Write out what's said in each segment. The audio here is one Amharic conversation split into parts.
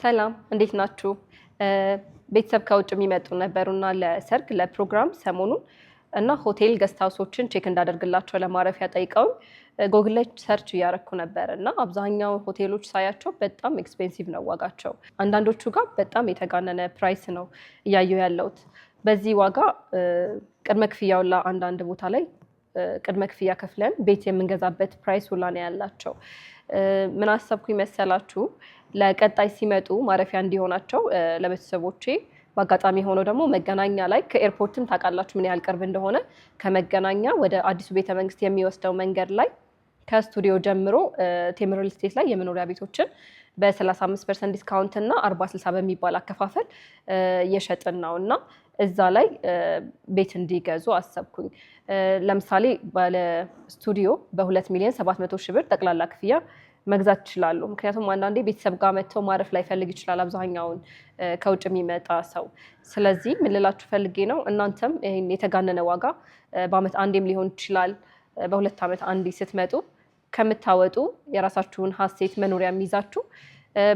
ሰላም፣ እንዴት ናችሁ? ቤተሰብ ከውጭ የሚመጡ ነበሩና ለሰርግ ለፕሮግራም ሰሞኑን እና ሆቴል guest house ኦችን check እንዳደርግላቸው ለማረፊያ ጠይቀውኝ ጎግል ላይ search እያረኩ ነበር እና አብዛኛው ሆቴሎች ሳያቸው በጣም expensive ነው ዋጋቸው። አንዳንዶቹ ጋር በጣም የተጋነነ price ነው እያየሁ ያለሁት። በዚህ ዋጋ ቅድመ ክፍያ ሁላ አንዳንድ ቦታ ላይ ቅድመ ክፍያ ከፍለን ቤት የምንገዛበት price ሁላ ነው ያላቸው። ምን አሰብኩኝ መሰላችሁ? ለቀጣይ ሲመጡ ማረፊያ እንዲሆናቸው ለቤተሰቦቼ፣ በአጋጣሚ ሆኖ ደግሞ መገናኛ ላይ፣ ከ airport ም ታውቃላችሁ ምን ያህል ቅርብ እንደሆነ፣ ከመገናኛ ወደ አዲሱ ቤተ መንግስት የሚወስደው መንገድ ላይ ከስቱዲዮ ጀምሮ ቴምር ሪል ስቴት ላይ የመኖሪያ ቤቶችን በ35% discount እና 40/60 በሚባል አከፋፈል እየሸጥን ነው እና እዛ ላይ ቤት እንዲገዙ አሰብኩኝ። ለምሳሌ ባለ ስቱዲዮ በ2,700,000 ብር ጠቅላላ ክፍያ መግዛት ይችላሉ። ምክንያቱም አንዳንዴ ቤተሰብ ጋር መጥተው ማረፍ ላይፈልግ ይችላል አብዛኛውን ከውጭ የሚመጣ ሰው። ስለዚህ ምን ልላችሁ ፈልጌ ነው፣ እናንተም ይሄን የተጋነነ ዋጋ በአመት አንዴም ሊሆን ይችላል፣ በ2 ዓመት አንዴ ስትመጡ ከምታወጡ የራሳችሁን ሀሴት መኖሪያ የሚይዛችሁ፣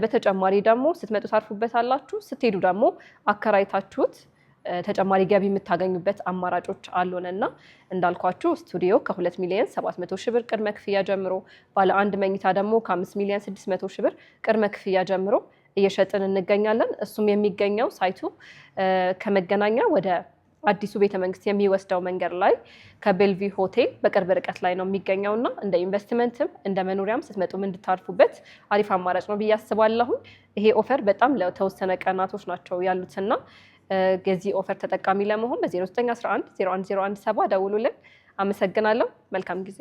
በተጨማሪ ደግሞ ስትመጡ ታርፉበታላችሁ፣ ስትሄዱ ደግሞ አከራይታችሁት ተጨማሪ ገቢ የምታገኙበት አማራጮች አሉን እና እንዳልኳችሁ ስቱዲዮ ከ2,700,000 ብር ቅድመ ክፍያ ጀምሮ፣ ባለ አንድ መኝታ ደግሞ ከ5,600,000 ብር ቅድመ ክፍያ ጀምሮ እየሸጥን እንገኛለን። እሱም የሚገኘው site ኡ ከመገናኛ ወደ አዲሱ ቤተ መንግስት የሚወስደው መንገድ ላይ ከቤልቪ ሆቴል በቅርብ ርቀት ላይ ነው የሚገኘው እና እንደ ኢንቨስትመንትም እንደ መኖሪያም ስትመጡም እንድታርፉበት አሪፍ አማራጭ ነው ብዬ አስባለሁኝ። ይሄ offer በጣም ለተወሰነ ቀናቶች ናቸው ያሉትና የዚህ offer ተጠቃሚ ለመሆን በ0911 01017 ደውሉልን። አመሰግናለሁ። መልካም ጊዜ።